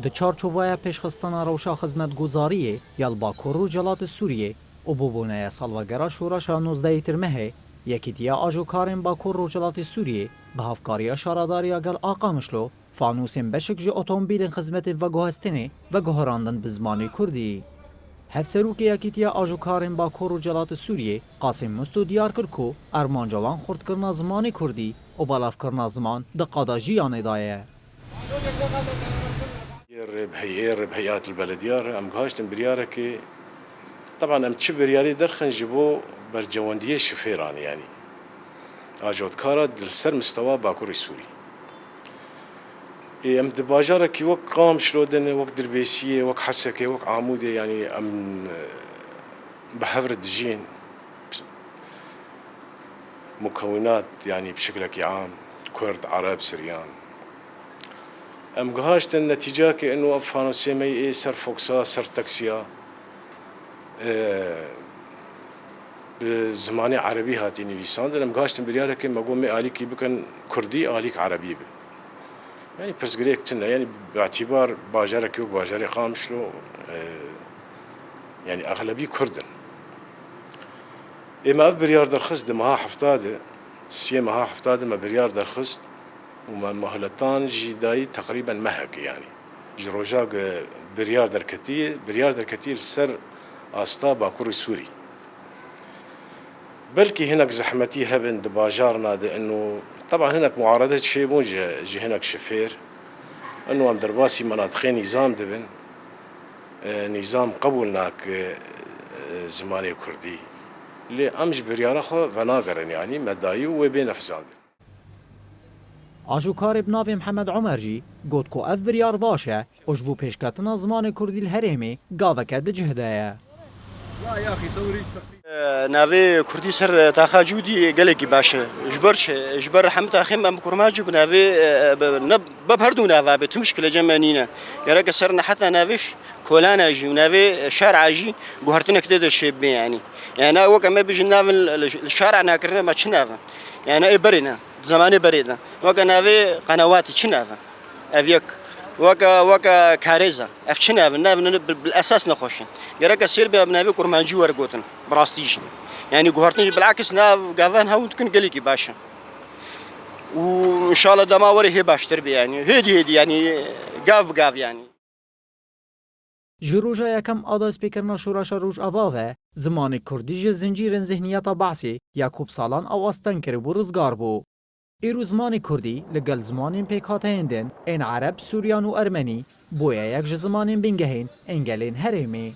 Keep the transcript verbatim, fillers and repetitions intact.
Di çarçoveya pêşxistina rewşa xizmetguzariyê ya li Bakur Rojhilatê Sûriyê û bûbûneya salvegera şoreşa nozdehê Tirmehê, Yekîtiya Ajokarên Bakur Rojhilatê Sûriyê bi hevkariya şaredarî ya gel a Qamişlo fanûsên beşek ji otomobîlên xizmetên veguhestinê veguherandin bi zimanê kurdî. Hevserokê Yekîtiya Ajokarên Bakur Rojhilatê Sûriyê Qasîm Musto diyar kir ku armanca wan xurtkirina zimanê kurdî û belavkirina ziman di qada jiyanê de ye. Rê bi heyê, rê bi heyat li belediya re em gihaştin biryarekê. Teban em çi biryarî derxin ji bo bercewendiyê şifêran, yanî ajotkara di ser mistewa Bakurê Sûrî. Ê, em di bajarekî wek Qamişlo de ne, wek Dirbêsiyê, wek Hesekê, wek Amûdê, yanî em, e, bi hev re dijîn. Mukewinat, yanî bi şiklekî am, Kurd, Ereb, Siryan. Em gihaştin netîcakê ino ev fanûsê me yê ser foksa, ser teksiya, e, bi zimanê erebî hatî nivîsandin. Em gihaştin biryarekê me got mê alîkî bikin kurdî, alîk erebî bi. Yanî pirsgirêk tune, yanî bi îtîbar bajarekî wek bajarê Qamişlo, e, yanî exlebî kurd in. Ê me ev biryar derxist di meha hefta de, siyê meha hefta de me biryar derxist û me muhletan jî dayî teqrîben mehekê yanî. Ji roja ku biryar derketiye, biryar derketiye li ser asta Bakurê Sûrî. Belkî hinek zehmetî hebin di bajarna de ino, teban hinek muarede çêbûn ji, ji hinek şifêr. Ino em derbasî menatiqê nîzam dibin. E, nîzam qebûl nake, e, zimanê kurdî. Lê em ji biryara xwe venagerin, yanî me dayî û wê bê nefizandin. Ajokarê bi navê Mihemed Omer jî got ku ev biryar baş e û ji bo pêşketina zimanê kurdî li herêmê gaveke di cih de ye. E, navê kurdî ser taxa cûdî gelekî baş e. Ji ber çi? Ji ber hemî taxê me bi kurmancî bi navê, e, bi, ne, bi her du nava be, tu muşkile cem me nîne. Gereke ser neheta navê ş-, kolana jî û navê şara jî guhertinek tê de çêbibe yanî. Yani weke me bijin navin li, li, li şara nakirine me çi navin? Yani ê berê ne, di zemanê berê de. Weke navê qenewatî çi navin? Ev yek. Weke, weke karêza. Ev çi navin? Navin bil, bil esas nexweş in. Gereke sêr be bi navê kurmancî were gotin. Bi rastî jî. Yani guhertin jî bilakis nav gavan hewn dikin gelekî baş in. Û inşallah dema were hê baştir be yani. Hêdî hêdî yani gav bi gav yani. Ji roja yekem a destpêkirina şoreşa Rojava ve zimanê kurdî ji zincîrên zihniyeta Be'sê ya ku bi salan ew asteng kiribû rizgar bû. Îro zimanê kurdî li gel zimanên pêkhateyên din ên ereb, sûriyan û ermenî bûye yek ji zimanên bingehên ên gelên herêmê.